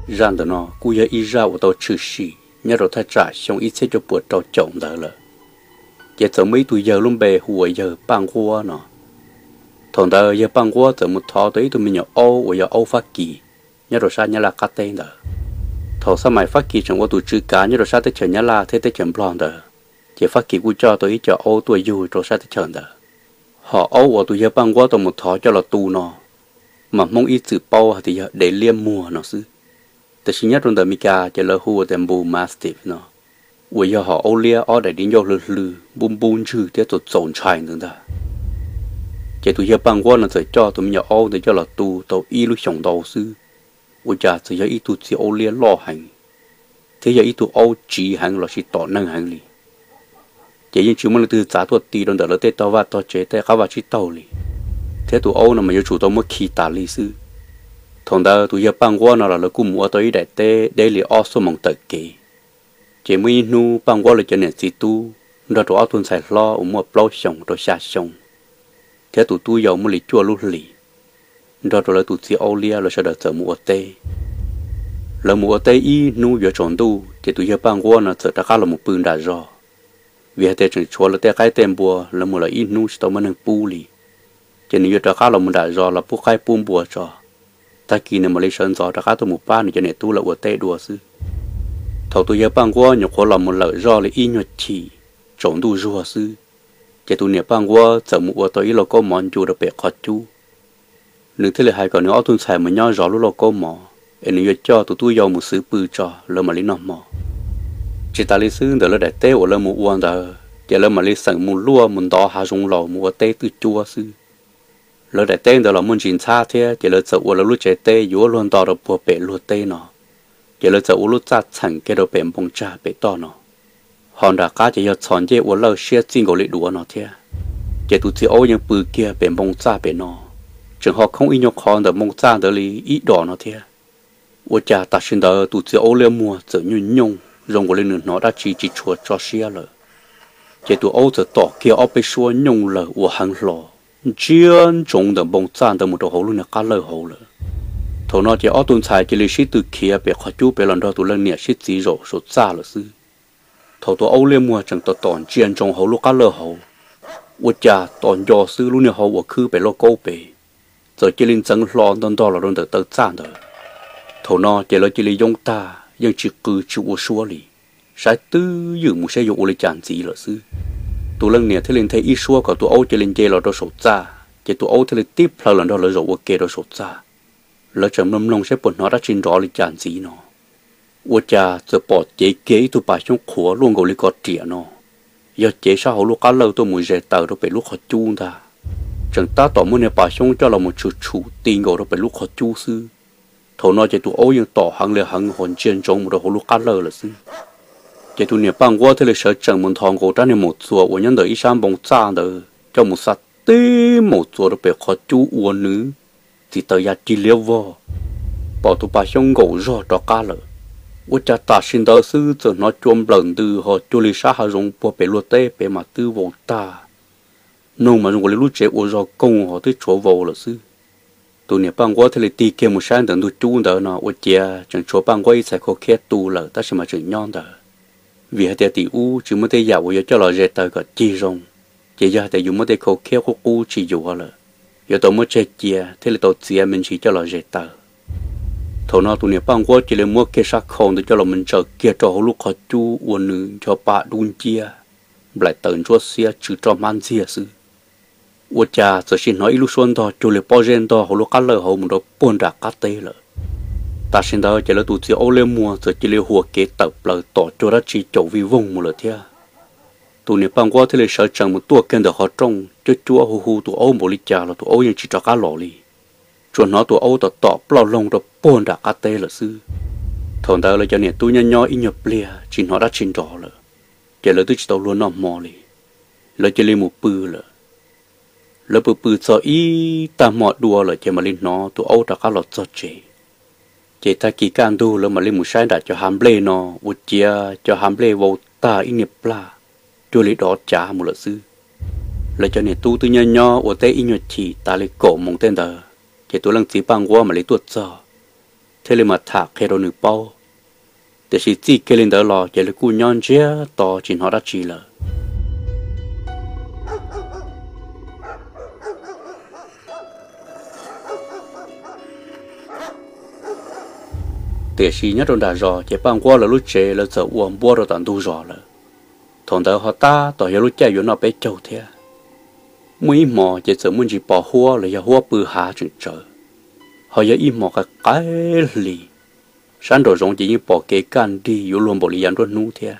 Zaj ntawm no kuj yog ib zaj uas tau tshwm sim nyob rau thaj tsam xyoo ib txhiab cuaj puas rau caum ntawd lawm. Ces txawm muaj ib tug yawg lub npe hu ua yawg Paj Nquab no. Thaum ntawd yawg Paj Nquab txawm mus thov tau ib tug me nyuam aub uas yog aub Fab Kis nyob rau sab Nyab Laj qab teb ntawd. Thaum xab mais Fab Kis tseem ua tus tswv kav nyob rau sab teb chaws Nyab Laj thiab teb chaws Nplog ntawd, ces Fab Kis kuj coj tau ib co aub tuaj yug rau sab teb chaws ntawd. Hom aub uas tus yawg Paj Nquab tau mus thov coj los tu no mas Hmoob ib txwm paub hais tias yog dev liab muag no xwb. Tiam sis nyob rau ntawm Meskas ces lawv hu ua tias Bull Mastiff no, uas yog hom aub liab ob daim di ncauj hlw hlw, npub npub ntswg thiab txaus txaus ntshai ntawd ntag. Ces tus yawg Paj Nquab no txawm coj tus me nyuam aub ntawd coj los tu tau ib lub xyoos ntau xwb, ua cas txawm yog ib tug txiv aub liab loj heev thiab yog ib tug aub tsiv heev lossis tom neeg heev li. Ces yeej tsis muaj leej twg txav tuaj ti rau ntawm lawv tej tog vaj tog tsev tej qab vaj tsib taug li, thiab tus aub no mas yuav tsum tau muab khi tas li xwb. Thaum ntawd tus yawg Paj Nquab no los lawv kuj mus ua tau ib daim teb deb li ob xuab moos taw kev. Ces muaj ib hnub Paj Nquab lawv cov niam txiv tub nrog rau ob tug ntxhais hlob uas muaj plaub xyoos rau xya xyoo, thiab tus tub yau muaj li cuaj lub hlis, nrog rau lawv tus txiv aub liab lawv sawv daws txawm mus ua teb. Lawv mus ua teb ib hnub yuav tsaus ntuj ces tus yawg Paj Nquab no txawm rov qab los mus pw nram zos, vim hais tias tseem tshuav lawv tej qaib tej npua, lawv mus lawm ib hnub tsis tau muaj neeg pub li. Ces nws yuav rov qab los mus nram zos los pub qaib pub npua tso, tag kis nws mam li sawv ntxov rov qab tuaj mus pab nws cov niam tub lawv ua teb dua xwb. Thaum tus yawg Paj Nquab nyuam qhuav los mus lawm zoj li ib nyuag chim, tsaus ntuj zuag xwb, ces tus niam Paj Nquab txawm mus ua tau ib lauj kaub mov ncu rau pem qhov cub. Nws thiaj li hais kom nws ob tug ntxhais mus nyob zov lub lauj kaub mov es nws yuav coj tus tub yau mus xwb pw tso lawv mam li noj hmo. Tsis tas li xwb, ntawm lawv daim teb uas lawv mus ua ntawd ces lawv mam li xeem mus luaj mus ntov hav zoov laus mus ua teb twj cuab xwb. Lawv daim teb ntawd los muaj ntsis ntxhab thiab ces lawv txawm ua lawv lub tsev teb yuav luag nto rau puag pem luag teb no, ces lawv txawm ua lub txaj txheem kiag rau pem npoo tsag pem toj no. Ho nram qab ces yog txhos ncej ua lawj siab txij nkaus li duav no thiab. Ces tus txiv aub yeej pw kiag pem npoo txaj pem no, tseem ho khoob ib nyuag qhov ntawm npoo txaj ntawd li ib dos no thiab. Ua cas tam sim ntawd tus txiv aub liab muag txawm nyooj nyooj zoo nkaus li nws hnov dab tsi tsis tshua tso siab lawm. Ces tus aub txawm tom kiag ob peb suab nyooj lawm ua heev hlo, ntsia ntsoov ntawm npoo txaj ntawd mus rau hauv lub niag qab lawj hauv lawm. Thaum no ces ob tug ntxhais cia li sib tw khiav pem qhov cub pem los nrog tus leej niam sib txiv zaum saum txaj lawm xwb. Thaum tus aub liab muag tseem tom tom ntsia ntsoov hauv lub qab lawj hauv, ua cas tos nco xwb lub niag hau uas khwb pem lauj kaub pem txawm cia li ntxeev hlo ntog ntog los rau ntawm taw txaj ntawd. Thaum no ces lawv cia li yoob tag yeej tsis qw tsis ua suab li, saib twb ywm mus saib yuav ua li cas ntxiv lawm xwb. Tus leej niam thiaj li nthe ib suab kom tus aub cia li nce los rau saum txaj, ces tus aub thiaj li tib plhaw los nrog lawv zaum ua ke rau saum txaj. Lawv tseem mloog mloog saib puas hnov dab tsi nrov li cas ntxiv no, ua cas txawm pom cev kiag ib tug pas xyoob qhuav luaj nkaus li ko riam no, yog cev sab hauv lub qab lawj tuaj mus ze taws rau pem lub qhov cub ntag. Tseem tab tom muab niag pas xyoob coj los mus tshwm tshum ti nkaus rau pem lub qhov cub xwb. Thaum no ces tus aub yeej tom heev li heev ho ntsia ntsoov mus rau hauv lub qab lawj lawm xwb. Ces tus niam Paj Nquab thiaj li sawv tsees mus nthos nkaus rab niag maum txuas uas nyob ntawm ib sab npoo txaj ntawd coj mus xa tib maum txuas rau pem qhov cub ua nws txim taws ya ci liab vog, pom tus pas xyoob nkaum zog rov qab lawm. Ua cas tam sim ntawd xwb txawm hnov cua nplawm ntws ho cuag li sab hav zoov puag pem luag teb pem mas twb vau tag, noog mas zoo nkaus li lub tsev ua zog koog ho twb tshuav vau lawm xwb. Tus niam Paj Nquab thiaj li tig kiag mus saib ntawm ntug cub ntawd no ua ciav tseem tshuav Paj Nquab ib txhais khau khiab tu lawm tab sis mas tseem nyob ntawd. Vim hais tias tim ub tsis muaj tej yam uas yuav coj los ze taws kom cig zoo, ces yog hais tias yus muab tej khau khiab qub qub tsis yuav lawm, yuav tau muab tseg cia thiaj li tau txiav me ntsis coj los ze taws. Thaum no tus niam Paj Nquab cia li muab kiag sab khau ntawd coj los mus ntsaws kiag rau hauv lub qhov cub ua nws ncho pa dub nciab, nplaim taws ntsuab xiab tsw roj hmab ntxiag xwb. Ua cas txawm sim hnov ib lub suab ntog cuag li pob zeb ntog hauv lub qab lawj hauv mus rau puag nram qab teb lawm. Tam sim ntawd ces lawv tus txiv aub liab muag txawm cia li huam kev tawm plaws tom cuag dab tsi caum vij voog mus lawm thiab. Tus niam Paj Nquab thiaj li sawv tsees mus tuaj kiag ntawm qhov rooj cuab cuab hu hu tus aub npaum li cas los tus aub yeej tsis rov qab los li. Tsuas hnov tus aub tom tom plauj loog rau puag nram qab teb lawm xwb. Thaum ntawd lawv cov niam tub nyob nyob ib nyuag pliag tsis hnov dab tsi nrov lawm, ces lawv twb tsis tau luag noj hmo li, lawv cia li mus pw lawm. Lawv pw pw txog ib tag hmo dua lawm ces mam li hnov tus aub rov qab los txog tsev. Ces tag kis kaj ntug lawv mam li mus saib nram cov hav nplej no, ua ciav cov hav nplej vau tag ib niag plag, cuag li dov cav mus lawm xwb. Lawv cov niam tub twb nyob nyob ua teb ib nyuag chim tas li kaum moos tej ntawd, ces tus leej txiv Paj Nquab mam li tuaj txog, thiaj li mam tham qhia rau nws paub. Tiam sis txij kiag li ntawd los ces lawv kuj nyob ntsiag to tsis hnov dab tsi lawm. Tiam sis nyob rau nram zos ces Paj Nquab lawv lub tsev lawv txawm ua npuab rau tom ntug zos lawm. Thaum ntawd ho tab tom yog lub caij yuav noj peb caug thiab. Muaj ib hmos ces txawm muaj ntsis pos huab los yog huab pw hav tseem tsawv, ho yog ib hmos qaim qaim hli. Sab nraum zoov ces yeej pom kev kaj nrig yuav luag npaum li yav nruab hnub thiab.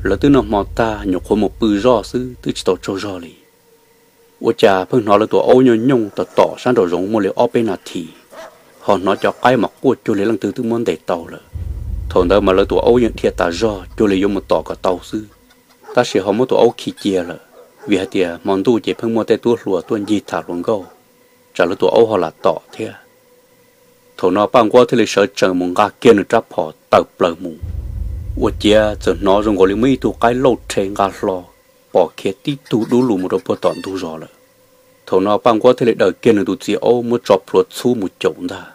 Lawv twb noj hmo tag nyuam qhuav mus pw zoj xwb twb tsis tau tsaug zog li. Ua cas pheej hnov lawv tus aub nyooj nyooj tom tom sab nraum zoov muaj li ob peb nas this, ho hnov cov qaib mas quaj cuag li leej twg twb muab ntes tau lawm. Thaum ntawd mas lawv tus aub yeej dhia tas zog cuag li yuav mus tom kom tau xwb, tab sis ho muab tus aub khi cia lawm, vim hais tias hmo ntuj ces pheej muaj tej tub hluas tuaj ncig tham hluas nkauj, tsam lawv tus aub ho lam tom thiab. Thaum no Paj Nquab thiaj li sawv tsees mus nqa kiag nws rab phom tawm plaws mus. Ua ciav txawm hnov zoo nkaus li muaj ib tug qaib lauj rhe nqa hlo, pom khiav tib tug dub lug mus rau puag tom ntug zos lawm. Thaum no Paj Nquab thiaj li daws kiag nws tus txiv aub muab tso plhuav txhub mus caum ntag.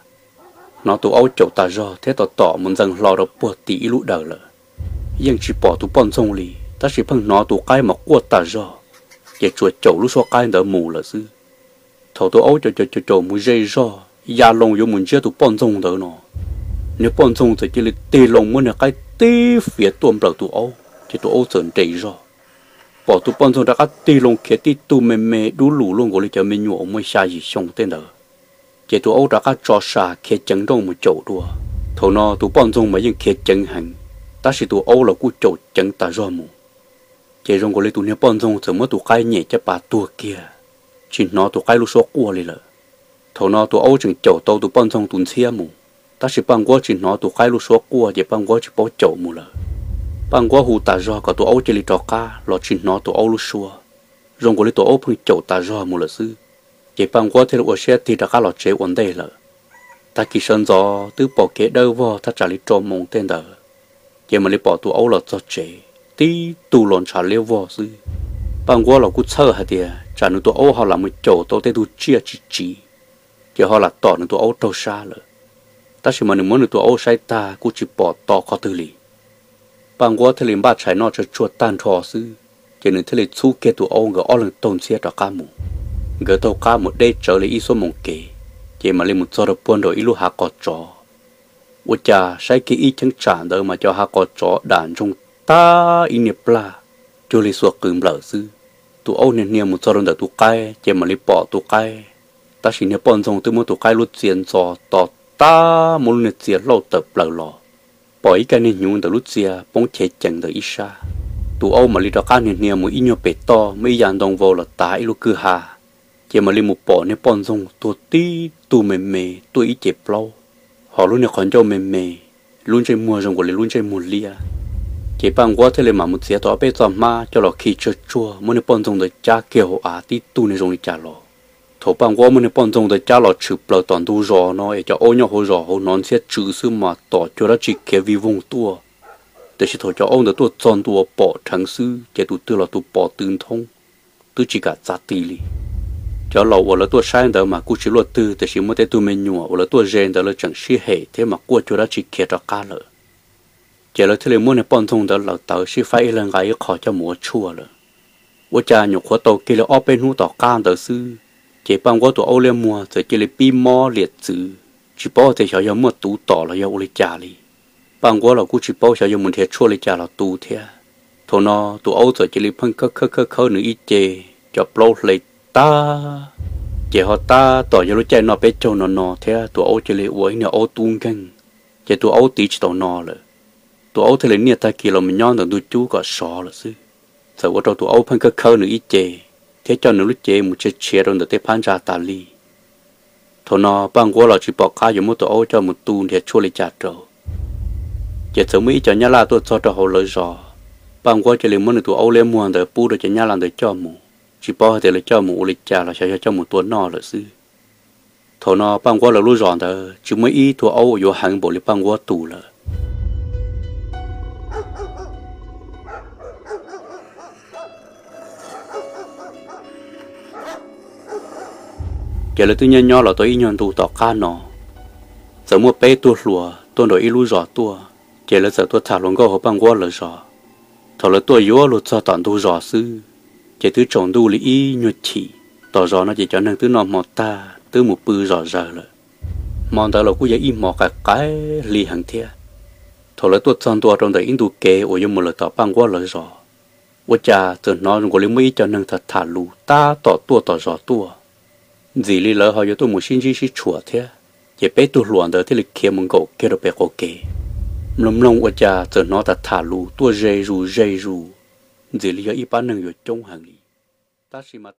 Hnov tus aub caum tas zog thiab tom tom mus ntxees hlo rau puag tim ib lub dawm lawm. Yeej tsis pom tus poj ntxoog li, tab sis pheej hnov tus qaib mas quaj tas zog, ces tsuas caum lub suab qaib ntawd mus lawm xwb. Thaum tus aub caum caum caum mus ze zog ya loo yuav mus ntsiab tus poj ntxoog ntawd no, niag poj ntxoog txawm cia li tig loo muab niag qaib tib fiav tuaj nplawm tus aub, ces tus aub txawm nres zog. Pom tus poj ntxoog rov qab tig loo khiav tib tug me me dub lug luaj nkaus li cov me nyuam uas muaj xya yim xyoo tej ntawd, ces tus aub rov qab tso sas khiav ceev nrooj mus caum dua. Thaum no tus poj ntxoog mas yeej khiav ceev heev, tab sis tus aub los kuj caum ceev tas zog mus. Ces zoo nkaus li tus niag poj ntxoog txawm muab tus qaib nyem caj pas tuag kiag, tsis hnov tus qaib lub suab quaj li lawm. Thaum no tus aub tseem caum tau tus poj ntxoog tus ntxhiab mus, tab sis Paj Nquab tsis hnov tus qaib lub suab quaj ces Paj Nquab tsis paub caum mus lawm. Paj Nquab hu tas zog kom tus aub cia li rov qab los tsis hnov tus aub lub suab, zoo nkaus li tus aub pheej caum tas zog mus lawm xwb. Ces Paj Nquab thiaj li ua siab tig rov qab los tsev ua ntej lawm. Tag kis sawv ntxov twb pom kev dawb vog thaj tsam li rau moos tej ntawd, ces mam li pom tus aub los txog tsev tib tug los ntshav liab vog xwb. Paj Nquab los kuj txhawj hais tias tsam nws tus aub ho lam mus caum tau tej tug tsiaj tsis tsiv, ces ho lam tom nws tus aub raug sab lawm. Tab sis mas nws muab nws tus aub saib tag kuj tsis pom to qhov twg li. Paj Nquab thiaj li npaj tshais noj tsawg tsuag tag nrho xwb, ces nws thiaj li txhub kiag tus aub nkawd ob leeg taug ntxhiab rov qab mus. Nkawd taug qab mus deb tsawv li ib xuab moos kev, ces mam li mus txog rau puag nraum ib lub hav qos tsov. Ua cas saib kiag ib cheeb tsam ntawd mas cov hav qos tsov dam ntsoog tag ib niag plag, cuag li xuas qws nplawm xwb. Tus aub hnia hnia mus txog rau ntawm tus qaib ces mam li pom tus qaib, tab sis niag poj ntxoog twb muab tus qaib lub txia ntxo to tag, muab lub niag txia hlauj tawm plaws los. Pom ib ka niag hnyuv ntawm lub txia poob chev ceev ntawm ib sab. Tus aub mam li rov qab hnia hnia mus ib nyuag pem toj muaj ib yam ntoo vau los tav ib lub kwj ha, ces mam li mus pom niag poj ntxoog tuag tib tug me me tuaj ib ce plaub, ho lub niag qhov ncauj me me, lub ntsej muag zoo nkaus li lub ntsej muag liab. Ces Paj Nquab thiaj li mam mus txiav tau ob peb txoj hmab coj los khi tsawg tsuag muab niag poj ntxoog ntawd cab kiag hauv av tib tug niag zoo li cas los. Thaum Paj Nquab muab niag poj ntxoog ntawd cab los tshwm plaws tom ntug zos no es cov aub nyob hauv zos hauv hnov ntxhiab tsw xwb mas tom cuag dab tsi khiav vij voog tuaj. Tiam sis thaum cov aub ntawd tuaj txog ntua pom dheev xwb ces tus twg los tus pos tw nthoob, twb tsis kam txav ti li. Cov laus uas lawv tuaj saib ntawd mas kuj tsis luaj twg, tiam sis muaj tej tug me nyuam uas lawv tuaj ze ntawd lawv tseem sib hem thiab mas quaj cuag dab tsi khiav rov qab lawm. Ces lawv thiaj li muab niag poj ntxoog ntawd lawv tawv sib faib ib leeg nqa ib qho coj mus ua tshuaj lawm. Ua cas nyuam qhuav tau kiag li ob peb hnub tom qab ntawd xwb, ces Paj Nquab tus aub liab muag txawm cia li pib mob liam txwv, tsis paub tias xyov yog muaj tuv tom los yog ua li cas li. Paj Nquab los kuj tsis paub xyov yog mus nrhiav tshuaj li cas los tu thiab. Thaum no tus aub txawm cia li pheej khawb khawb khawb khawb nws ib ce, cov plaub hle tag. Ces ho tab tom yog lub caij noj peb caug no no thiab tus aub cia li ua ib niag aub tub nkeeg, ces tus aub tiv tsis tau no lawm. Tus aub thiaj li niaj tag kis los mus nyob ntawm ntug cub kom sov lawm xwb. Txawm ua rau tus aub pheej khawb khawb nws ib ce, thiab coj nws lub cev mus tshiav tshiav rau ntawm tej phab ntsa tas li. Thaum no Paj Nquab los tsis pom qab yuav muab tus aub coj mus tu nrhiav tshuaj li cas rau. Ces txawm muaj ib co nyab laj tuaj txog rau hauv lawv zos, Paj Nquab cia li muab nws tus aub liab muag ntawd pub rau cov nyab laj ntawd coj mus, tsis paub hais tias lawv coj mus ua li cas los xyov yog coj mus tua noj lawm xwb. Thaum no Paj Nquab lawv lub zos ntawd tsis muaj ib tug aub uas yuav heev npaum li Paj Nquab tus lawm. Ces lawv twb nyob nyob los tau ib nyuag ntu tom qab no, txawm muaj peb tug hluas tuaj nraum ib lub zos tuaj, ces lawv txawm tuaj tham hluas nkauj hauv Paj Nquab lawv zos. Thaum lawv tuaj yuav luag txog tom ntug zos xwb, ces twb tsaus ntuj li ib nyuag chim. Tom zos no ces cov neeg twb noj hmo tag twb mus pw zom zaws lawm. Hmo ntawd los kuj yog ib hmo qaim qaim hli heev thiab. Thaum lawv tuaj txog ntua rau ntawm ib ntu kev uas yuav mus lawm tom Paj Nquab lawv zos, ua cas txawm hnov zoo nkaus li muaj ib co neeg tham tham lus tab tom tuaj tom zos tuaj. Ntxim li lawv ho yuav tuaj mus sib ntsib sib tshuam thiab, ces peb tug hluas ntawd thiaj li khiav mus nkaum kiag rau pem qaum kev. Mloog mloog ua cas txawm hnov tham tham lus tuaj ze zus ze zus, ntxim li yog ib pab neeg yuav coob heev li. Tab sis mas